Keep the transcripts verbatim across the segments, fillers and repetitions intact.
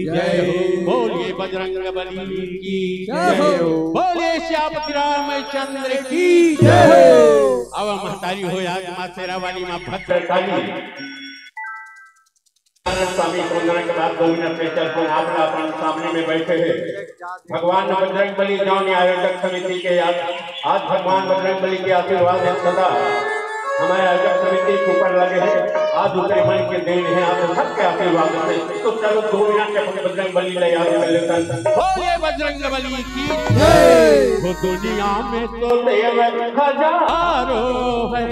जय हो। बोलिए बजरंग बली की जय हो। बोलिए श्यामति रामचंद्र की जय हो। अब महतारी हो आज माँ शेरा वाली, माँ भद्रकाली। स्वामी को वंदना के बाद दो मिनट में चल अपन अपना अपन सामने में बैठे हैं। भगवान बजरंग बली जौन आयोजक समिति के याद, आज भगवान बजरंग बली के आशीर्वाद है सदा हमारे आयोजक समिति के ऊपर लगे हैं। आज उतरे मन के देन है, आप सबके आशीर्वाद से। तो चलो दो मिनट के अपने बजरंग बली का याद कर लेते हैं। बोलिए बजरंग बली की जय। वो दुनिया में तो देव हजारों है,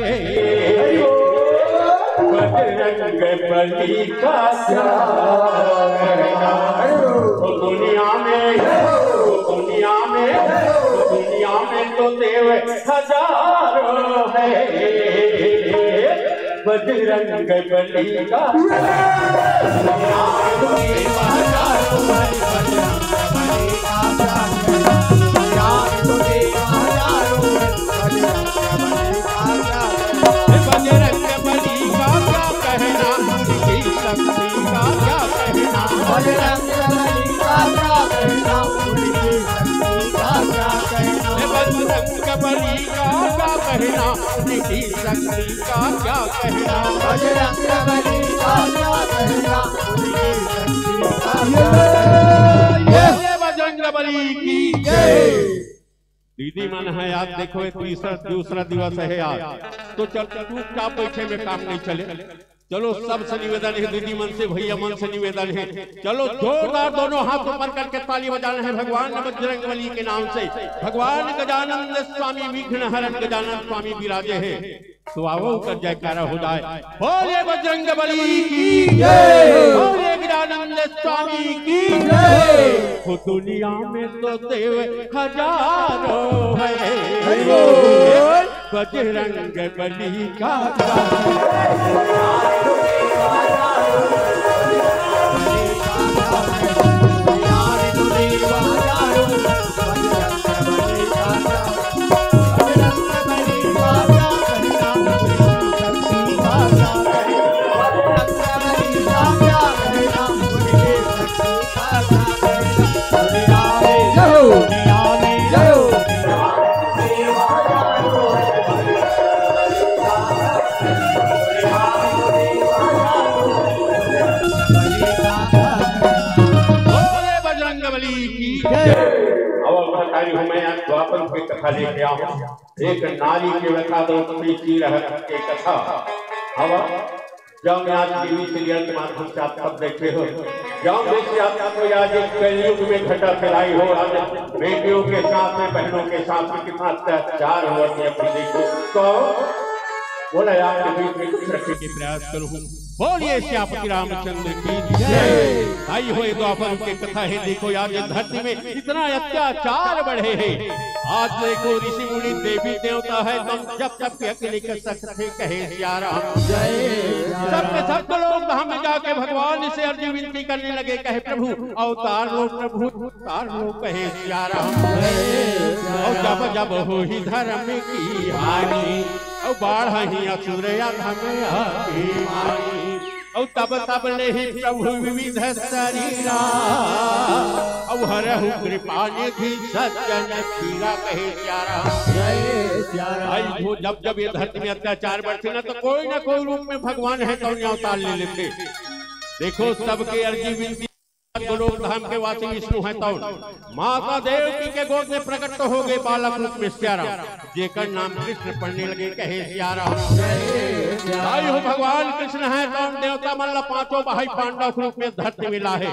बजरंग बली का क्या कहना। वो दुनिया में, वो दुनिया में, वो दुनिया में तो देव हजारों है, बजरंग बली का। बजरंग बली का क्या कहना, उनकी शक्ति का क्या कहना। बजरंग बली का क्या कहना, उनकी शक्ति का क्या कहना। बजरंग बली का क्या कहना, उनकी शक्ति का क्या कहना। बजरंग बली का क्या कहना, उनकी शक्ति का क्या कहना। ये बजरंग बली की जय। दीदी मन है यार, देखो ये तीसरा दूसरा दिवस है यार, तो चल चुपचाप बैठे में काम नहीं चले। चलो सबसे निवेदन है, दीदी मन से भैया मन से निवेदन है, चलो जोरदार दोनों हाथ ऊपर करके ताली बजाना है भगवान बजरंग बली के नाम से। भगवान गजानंद स्वामी विघ्न हरण गजानंद स्वामी विराजे है, तो आवो कर जयकारा हो जाए। बोले बजरंग बली की जय। बोले गजानंद स्वामी की जय। वो दुनिया में तो देव हजारों है, हरि बोल। बजरंग बली का बोले बजरंग बली की जय। अब महतारी हो, मैं आज द्वापर की कथा लेके आऊँ, एक नारी के व्यथा दो पीछी रह के कथा। अब जब मैं आज टीवी सीरियल के माध्यम से आप सब देखे हो, जब मैं से आप सबको आज एक कलयुग में घटा फैलाई हो, आज बेटियों के साथ में, बहनों के साथ में कितना अत्याचार हुआ कि अपनी देखो तो बोला यार के बीच में कुछ रखे के प्रयास करूँ। बोलिए श्यामति रामचंद्र की जय। आई हुए द्वापर के कथा है, देखो यार ये धरती में इतना अत्याचार बढ़े है। आज देखो ऋषि मुनि देवी देवता है, तुम जब तक के अग्नि के सख्त थे कहे सिया राम। जय सिया राम। सबके सब लोग धाम में जाके भगवान से अर्जी विनती करने लगे, कहे प्रभु अवतार लो, प्रभु अवतार लो, कहे सिया राम। जय सिया और जब राम। जब हो ही धर्म की हानि, और बाढ़ ही असुर अधम अभिमानी। और तब तब ले ही प्रभु विविध शरीरा, और हरहु कृपा निधि सज्जन पीरा, कहे सिया राम। जय सिया राम। भाई हो, जब जब ये धरती में अत्याचार बढ़ते ना, तो कोई ना कोई रूप में भगवान है तो अवतार ले लेते। देखो सबके अर्जी विनती, गोलोक धाम के वासी विष्णु है तो माता देवकी के गोद में प्रकट तो हो गए बालक रूप में सिया राम, जेकर नाम कृष्ण पड़ने लगे कहे सिया राम। भाई हो भगवान कृष्ण है तो देवता मन ला पांचों भाई पांडव के रूप में धरती मिला है।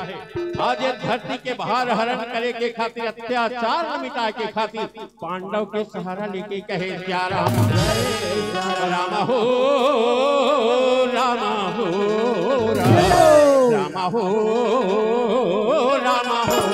आज ये धरती के भार हरण करे के खातिर, अत्याचार मिटाए के खातिर पांडव के सहारा लेके कहे सिया राम। राम हो, राम हो, राम, राम हो, राम हो।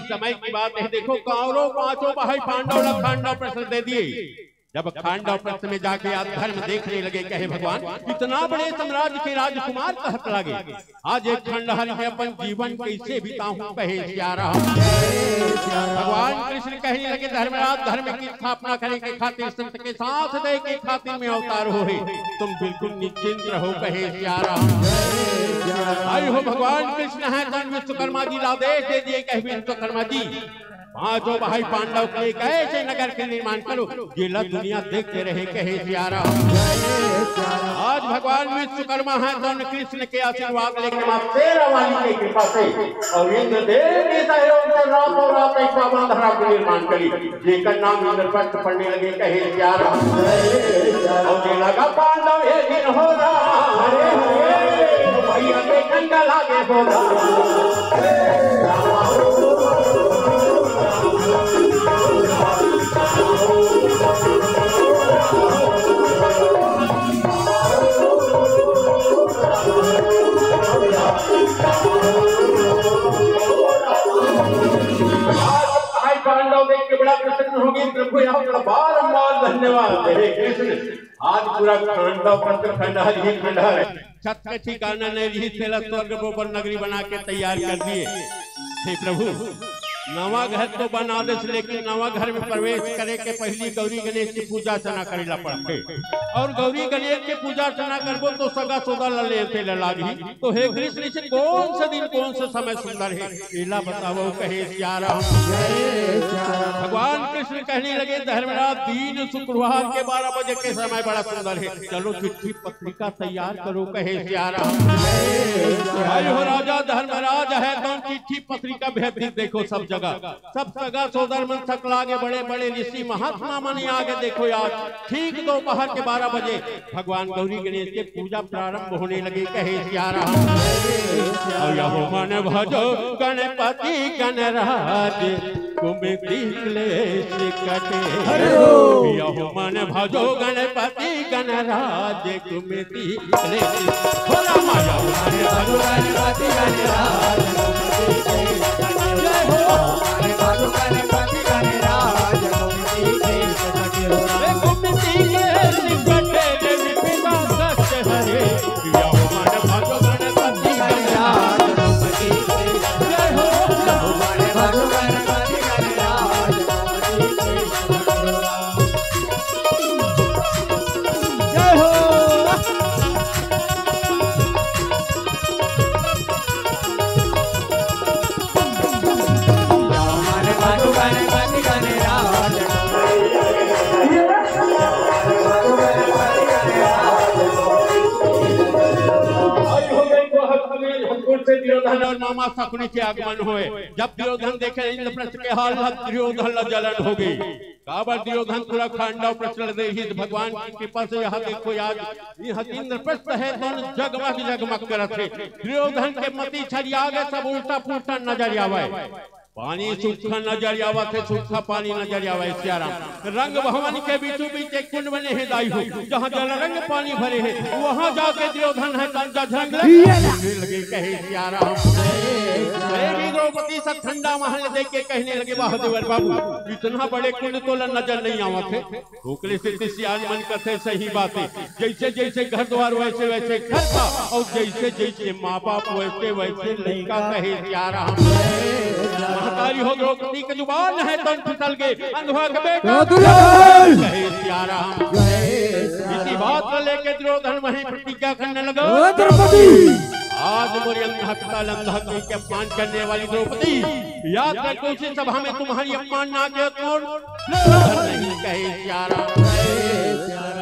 समय की बात है, देखो कौरव पांचों भाई पांडव ला खांडव प्रश्न दे दिए। जब खांडव प्रश्न में जाके आज धर्म देखने लगे, कहे भगवान, इतना बड़े साम्राज्य के राजकुमार कहत लागे, आज एक खंडहर में अपन जीवन कैसे बिताऊं, कहे सिया राम। भगवान कृष्ण कहने लगे, धर्मराज, धर्म की स्थापना करे के खातिर संत के साथ दे के खातिर में अवतार होहे, तुम बिल्कुल निश्चिंत रहो, कहे सिया राम। भाई हो, भगवान कृष्ण है तन विश्वकर्मा जी ला आदेश दे दिए, कहे विश्वकर्मा जी, पांचों भाई पांडव के एक ऐसे नगर के निर्माण करो, जेला दुनिया देखते रहे, कहे सिया राम। आज भगवान विश्वकर्मा है तन कृष्ण के आशीर्वाद लेके माँ शेरावाली के कृपा से और इंद्रदेव के सहयोग से रातों रात एक बाबा धरा को निर्माण करी, जेकर नाम इंद्रप्रस्थ पड़ने लगे, कहे सिया राम। और जे लगा पांडव ये दिन हो रहा, अरे भैया के कंगा लागे हो रहा। आज भाई पांडव देख के बड़ा प्रसन्न हो गए, प्रभु यहाँ पर बारंबार धन्यवाद, हे कृष्ण। आज पूरा खंडव पत्र खंडहर ही खंडहर है। छत के ठिकाना नहीं रही, तेला स्वर्ग गोबर नगरी बना के तैयार कर दिए। हे प्रभु, नवा घर तो बना देस, लेकिन नवा घर में प्रवेश करे के पहली गौरी गणेश की पूजा अर्चना करेला पड़थे। और गौरी गणेश के पूजा अर्चना करबो तो सगा सोदा ला लेथे ला लागही। तो हे कृष्ण, इसे कौन सा दिन, कौन सा समय सुंदर है, एला बतावो, कहे सिया राम। भगवान कृष्ण कहने लगे, धर्मराज, दिन शुक्रवार के बारह बजे के समय बड़ा सुंदर है, चलो चिट्ठी पत्रिका तैयार करो, कहे सिया राम। भाई हो राजा धर्मराज है तो चिट्ठी पत्रिका भेज दी, देखो सब जगह, सब सगा सोदर मन सकलागे, बड़े बड़े ऋषि महात्मा मन आगे। देखो यार, ठीक दोपहर के बारह बजे भगवान गौरी गणेश के पूजा प्रारंभ होने लगे, कहे सिया राम। और यहो मन भजो गणपति गणराज, कुमति क्लेश कटे। हरि ओम। यहो मन भजो गणपति गणराज, कुमति क्लेश। हो रामा, यहो मन भजो गणपति गणराज, कुमति क्लेश कटे। जय हो। मन भजो गणपति गणराज, कुमति क्लेश कटे। हे कुमति क्लेश कटे, जे विपदा कष्ट हरे। यहो मन भजो गणपति गणराज, कुमति क्लेश। जय हो। यहो मन भजो गणपति गणराज, कुमति क्लेश कटे। जय हो। हस्तिनापुर से दुर्योधन और मामा शकुनि के आगमन होए। जब दुर्योधन देखे इंद्रप्रस्थ के हाल, दुर्योधन ला जलन हो गई। काबर दुर्योधन पूरा खांडव प्रचल दे ही, तो भगवान की कृपा से यहाँ देखो, आज यह इंद्रप्रस्थ है तो जगमग जगमग करत है। दुर्योधन के मति छरिया गए, सब उल्टा पुल्टा नजर आवे। पानी सूखा नजर आवत है, सूखा पानी नजर आवे सिया राम। रंग भवन के बीचों बीच एक कुंड बने हैं दाई हो, जहाँ जल रंग पानी भरे हैं, वहाँ जाके दुर्योधन है तन जल रंग लगे, कहे सिया राम। देवी द्रौपदी सब ठंडा महल देख के कहने लगे, वाह देवर बाबू, इतना बड़े कुंड तोला नजर नहीं आवत है। ओकरे सेती सियान मन कथे सही बात है, जैसे जैसे घर द्वार वैसे वैसे घर का, और जैसे जैसे माँ बाप वैसे वैसे लइका, कहे सिया राम। महतारी हो द्रौपदी के जुबान है तन फिसल गए, अंधवा के बेटा, कहे सिया राम। इसी बात को लेके दुर्योधन वहीं प्रतिज्ञा करने लगा। आज मोरी अंधा पिता लंधा के अपमान करने वाली द्रौपदी, याद रखो, उसी सभा में तुम्हारी अपमान ना किया कौन? नहीं, कहे सिया राम।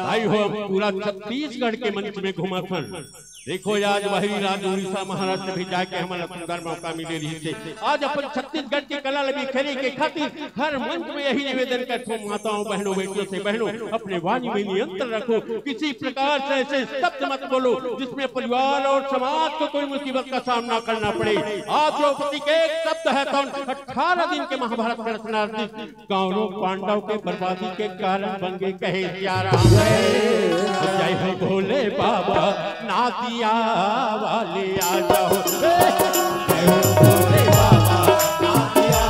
भाई हो, हम पूरा छत्तीसगढ़ के मंच में घुमा सन। देखो, आज वही राज उड़ीसा महाराष्ट्र भी जाके हमला सुंदर मौका मिले रही थे। आज अपन छत्तीसगढ़ के कला ल बिखेरे के खातिर हर मंच में यही निवेदन करथों, माताओं, बहनों, बेटियों से, बहनों, अपने वाणी में नियंत्रण रखो, किसी प्रकार से ऐसे शब्द मत बोलो जिसमें परिवार और समाज को कोई मुसीबत का सामना करना पड़े। आज द्रौपदी के एक शब्द है तो अठारह दिन के महाभारत के रचना, कौरव पांडव के बर्बादी के कारण बन गए, कहे सिया राम। जय हो भोले बाबा, नाथिया वाले आ जाओ। जय हो भोले बाबा, नाथिया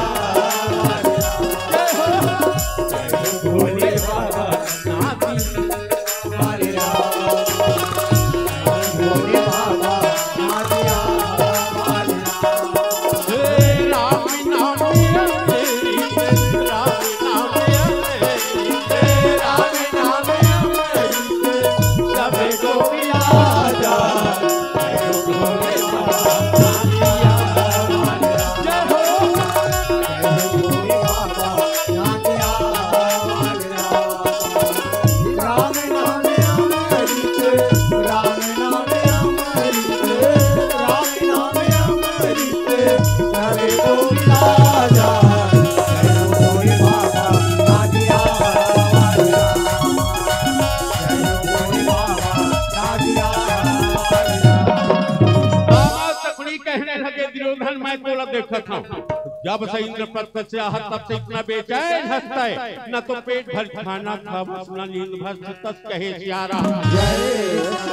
इंद्रप्रस्थ से आहा, तब से इतना बेचैन हंसता है, न तो पेट भर खाना खावस, न नींद भर सुतस, कहे सियाराम।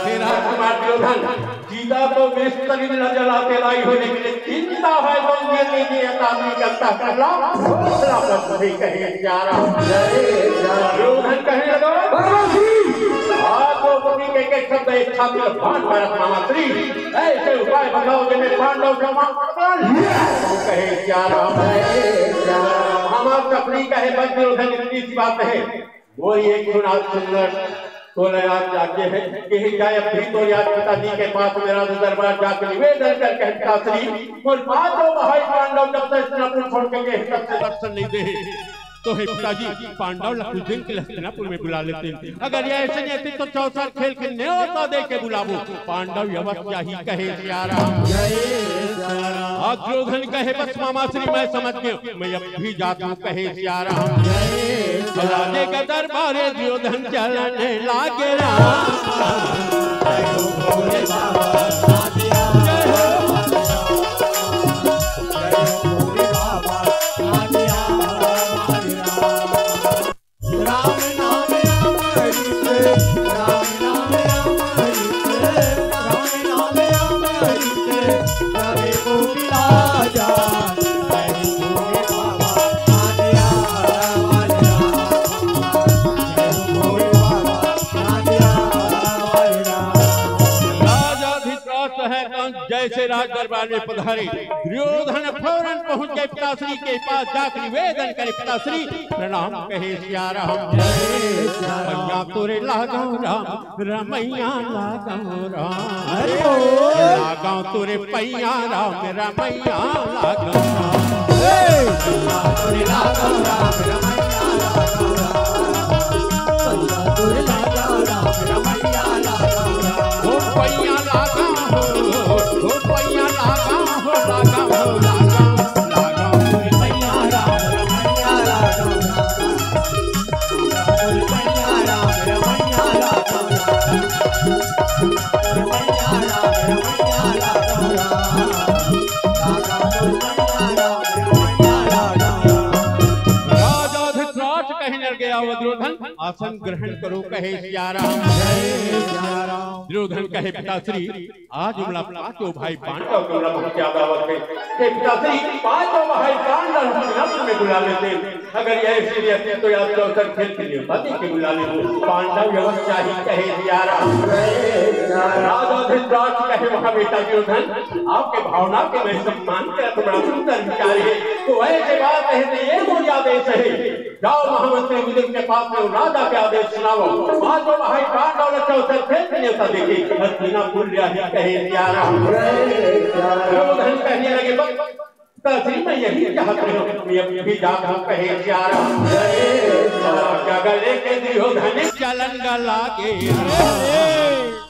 हे राजकुमार दुर्योधन, सीता तो बेशतरी न जलाते लाई हो, लेकिन चिंता है मंदिर में ये अकादमी करता करला, भोला पर तुझे, कहे सियाराम। दुर्योधन कहने लगा, आज द्रौपदी के एक शब्द, एक छात्र बाण मारत मामा श्री, ऐसे उपाय बताओ जिनमें पांडव जमा, कहे सियाराम। हमार चपली कहे बस दुर्योधन, इतनी सी बात है। वो ये सुना सुंदर, तो ले आज जाके है, कहे जाए अभी तो याद पिताजी के पास मेरा दरबार जाके निवेदन करके, पिताश्री, और पांचों भाई पांडव जब से हस्तिनापुर छोड़ के गए, तब से दर्शन नहीं दे। तो हे पिताजी, पांडव ला कुछ दिन के लिए हस्तिनापुर में बुला लेते हैं। अगर ये ऐसे नहीं आते तो चौसर खेल के न्योता दे के बुलाबो। पांडव अवश्य ही, कहे सियाराम। और दुर्योधन कहे, बस मामा श्री, मैं समझ गया, मैं अब भी जाता हूँ, कहे सियाराम। राजे का दरबारे दुर्योधन चलने लागे राम। राजा धृतराष्ट्र है, कौन जैसे राज दरबार में पधारे, दुर्योधन फौरन पहुंच गए पिताश्री के पास, जाकर निवेदन करे, पिताश्री प्रणाम, कहे सियाराम। पैया तोरे लागो राम, रमैया लागो राम। अरे ओ। लागो तोरे पैया राम, रमैया लागो राम। ए। तोरे लागो राम, रमैया लागो राम। पैया तोरे लागो राम, रमैया लागो राम। ओ पैया लागो हो, ओ पैया लागो हो, लागो हो, लागो, लागो। पैया राम, रमैया लागो राम। राजा धृतराष्ट्र कहे, नर गया वो दुर्योधन, आसन ग्रहण करो, कहे सियाराम। दुर्योधन कहे, पिताश्री, आज हमला पांचों भाई पांडव के हमला बहुत याद आवत हे। एक दसरी पांचों भाई पांडव हस्तिनापुर में बुला लेते। अगर ये ऐसी रहती तो याद के अवसर खेल के लिए बंदी के बुला ले। पांडव अवश्य ही, कहे सियाराम। राजा धृतराष्ट्र कहे, वहां बेटा दुर्योधन, आपके भावना के मैं सम्मान करत, बड़ा सुंदर विचार है। तो ऐसे बात है तो ये कोई आदेश है? जाओ महामंत्री विदुर के पास में, राजा के आदेश सुनाओ। पांचों भाई पांडव रक्षा उत्तर खेल के न्योता देके हस्तिनापुर ले आए, कहे सियाराम। दुर्योधन कहने लगे, बस दसरी मैं यही चाहत रहे हूँ, मैं अभी जात हूँ, कहे सियाराम। क्या गले के दुर्योधन चलन गला के।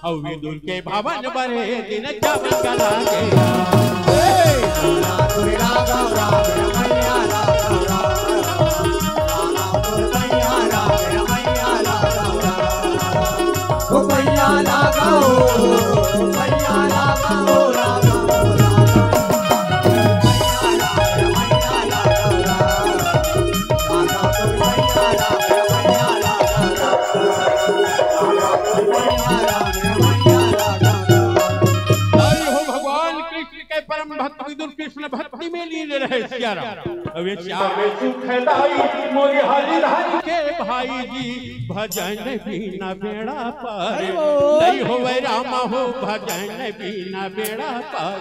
अउ विदुर के भवन बरे दिन जवन गला के। हरि हो भगवान कृष्ण के परम भक्त विदुर कृष्ण भक्ति में लीन रहे सियाराम। अबे श्याम सुखदाई मोरी हरि धारी के भाई जी, भजन बिना बेड़ा पार। अरे ओ। नहीं होवे रामा हो, भजन बिना बेड़ा पार।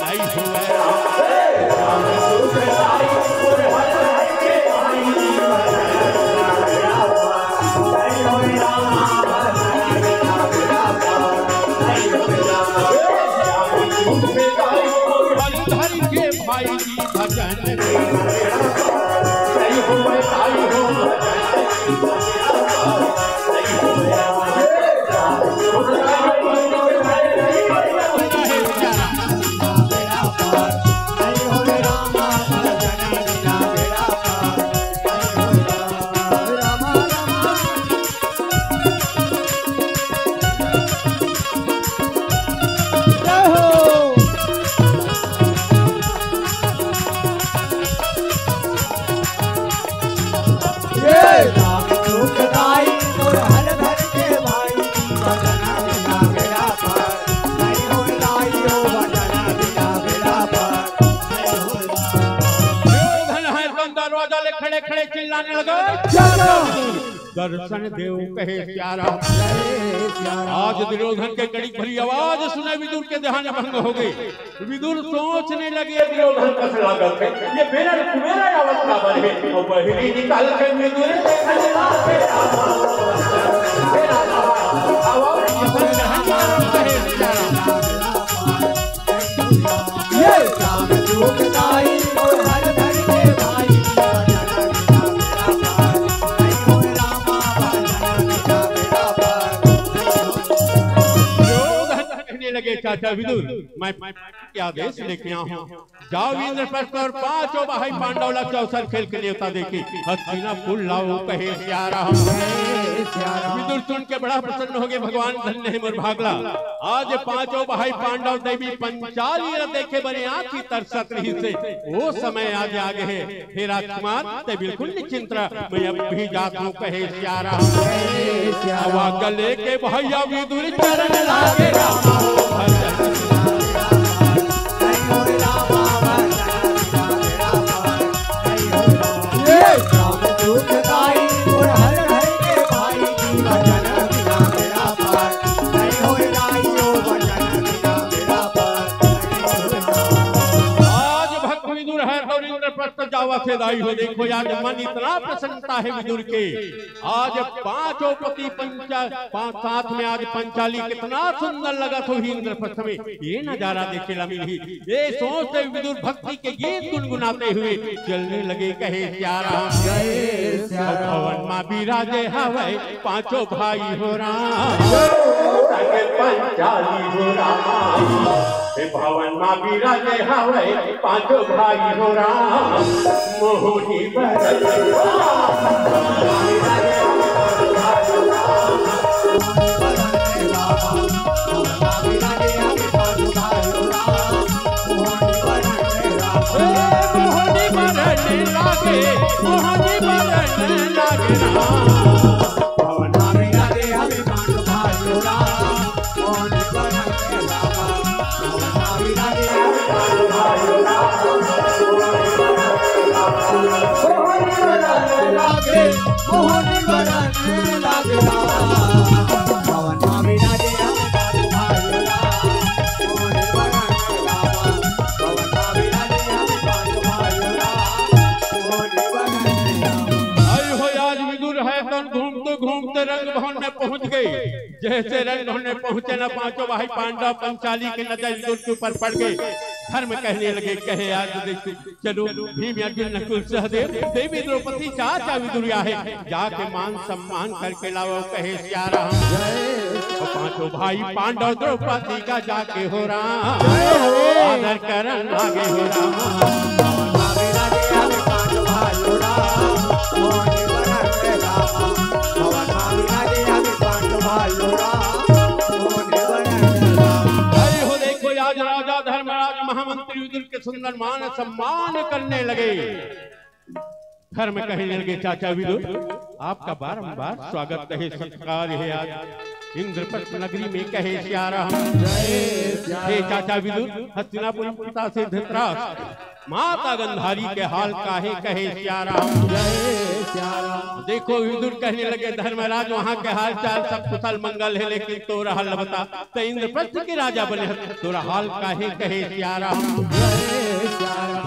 नहीं होवे रामा। हरि धरि के भाई जी भजन। दरवाजा ले खड़े खड़े चिल्लाने लगा, "जय राम।" दर्शन देव कहे, "सिया राम।" जय सिया राम। आज दुर्योधन के कड़ी भरी आवाज सुने विदुर के ध्यान भंग हो गई। विदुर सोचने लगे, "दुर्योधन कस लागत है, ये बेरा कुबेरा आवत काबर है?" और बहरी निकाल के विदुर देखने लगे, "हे राम, आवा।" ये राम दुखदाई और हर घर के भाई। दुर्योधन कहने लगे, "चाचा विदुर, मैं के आदेश लेके आया हूँ। जाओ इंद्रप्रस्थ और पांचों भाई पांडव ला चौसर खेल के न्योता देके हस्तिनापुर लाओ," कहे, "सिया राम।" विदुर सुन के बड़ा प्रसन्न हो गए, "भगवान धन्य है मोर भागला।" आज पांचों भाई पांडव देवी पंचाली ला देखे बने आंखी तरसत रही से वो समय आज आ गए है। हे राजकुमार, ते बिल्कुल निश्चिंत रह, मैं अब भी जात हूँ, कहे, "सिया राम।" आवा गले के भैया विदुर चरण लागे रामा हो भजन। ये राम दुखदाई और हर घर के भाई की भजन बिना मेरा पार। नहीं हो राई हो भजन बिना मेरा पार। आज भक्त विदुर है तो इंद्रप्रस्थ जावा थे दाई हो। देखो आज मन इतना प्रसन्नता है विदुर के। आज पांचों पति पंचा-, पांच साथ में आज पंचाली कितना सुंदर लगा तो ही इंद्रप्रस्थ में ये नजारा देखे ला मिली। ये सोचते हुए विदुर भक्ति के गीत गुनगुनाते हुए चलने लगे, कहे, "सिया राम।" जय सिया राम। भवन मा विराजे हवै पांचों भाई हो राम। संग पंचाली हो राम। हे भवन मा विराजे हवै पांचों भाई हो राम। मोहनी बरन। मोहनी बरन लागे, मोहनी बरन लागे राम। आई हो आज विदुर है तन घूमते घूमते रंग भवन में पहुंच गए। जैसे रंग भवन में पहुंचे ना, पांचों भाई पांडव पंचाली के नजर विदुर के ऊपर पड़ गए। धर्म कहने लगे, कहे, "आज देख, चलो भीम अर्जुन नकुल सहदेव देवी द्रौपदी चाचा विदुर आए हैं, जाके मान सम्मान करके लाओ," कहे, "सिया राम।" और पांचों भाई पांडव द्रौपदी का जाके हो राम आदर करन लागे हो राम। भाई हो देखो, आज राजा धर्मराज महामंत्री विदुर के सुंदर मान सम्मान करने लगे। धर्म कहने लगे, "चाचा विदुर, आपका बारंबार स्वागत है, सत्कार है आज इंद्रप्रस्थ नगरी में," कहे, "सिया राम।" हे चाचा विदुर, हस्तिनापुर पिता से धृतराष्ट्र, माता गंधारी के हाल काहे, कहे, "सिया राम।" देखो विदुर कहने लगे, "धर्मराज, वहां के हाल चाल सब कुशल मंगल है, लेकिन तोर हाल बता, ते इंद्रप्रस्थ के राजा बने हस, तोर हाल काहे, कहे, सिया राम।"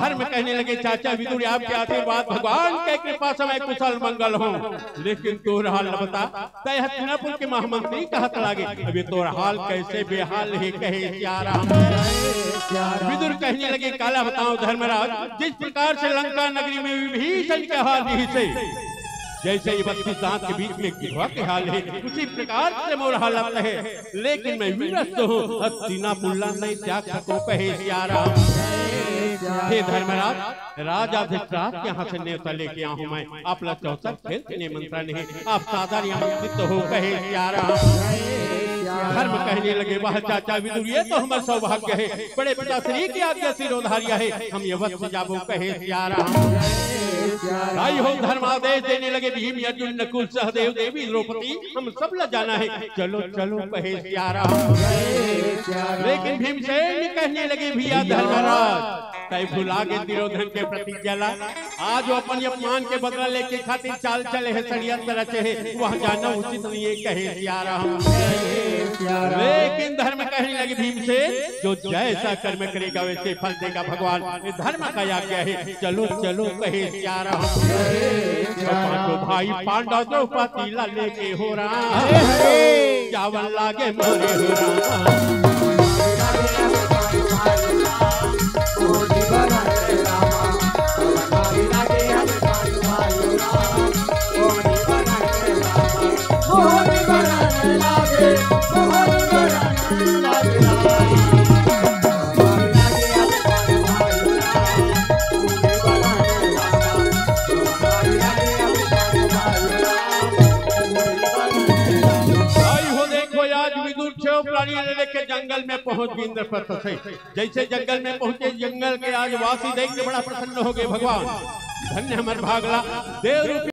धर्म कहने लगे, "चाचा विदुर, आपके आशीर्वाद, भगवान के कृपा से मैं कुशल मंगल हूँ, लेकिन तोर हाल बता, ते हस्तिनापुर के महामंत्री कहत लागे, अबे तोर हाल कैसे बेहाल है, कहे, सिया राम।" विदुर कहने लगे, "काला बताओ धर्मराज, जिस प्रकार से लंका नगरी में विभीषण के हाल रही से, जैसे ये बत्तीस दांत के बीच में गिद्धवा के हाल है, उसी प्रकार से मोर हालत है, लेकिन मैं विवश हूँ, हस्तिनापुर ला नहीं त्याग सकूं, कहे, सिया राम।" हे धर्मराज, राजा धृतराष्ट्र के यहाँ से न्योता लेके आया हूँ मैं, आप ला चौसर खेल के निमंत्रण है, आप सादर आमंत्रित हो, कहे, सिया राम। धर्म कहने लगे, "वाह चाचा विदुर, ये तो हमारा सौभाग्य है, बड़े पिताश्री की आज्ञा शिरोधार्य है, हम अवश्य जाबो," कहे, सिया राम। भाई हो धर्मादेश देने लगे, "भीम अर्जुन नकुल सहदेव देवी द्रौपदी, हम सब ला जाना है, चलो चलो," कहे, सिया राम। लेकिन भीमसेन कहने लगे, "भैया धर्मराज, तै भुला गे दुर्योधन के प्रतिज्ञा ला। आज वो अपन अपमान के बदला लेके खातिर चाल चले हे, षड्यंत्र रचे हे, वह जाना उचित नहीं है, कहे सिया राम। लेकिन धर्म कहने लगे भीमसेन, जो जैसा कर्म करेगा वैसे फल देगा भगवान, ये धर्म का आज्ञा है। चलो चलो कहे सिया राम। पांचों भाई पांडव द्रौपदी ला लेके हो राम, जावन लागे मोरे हो राम। भाई हो देखो, आज विदुर छह प्राणी ले लेके जंगल में पहुंच गे इंद्रप्रस्थ से। जैसे जंगल में पहुंचे, जंगल के आज वासी देख के बड़ा प्रसन्न हो गए भगवान। धन्य हमर भागला, देव रूपी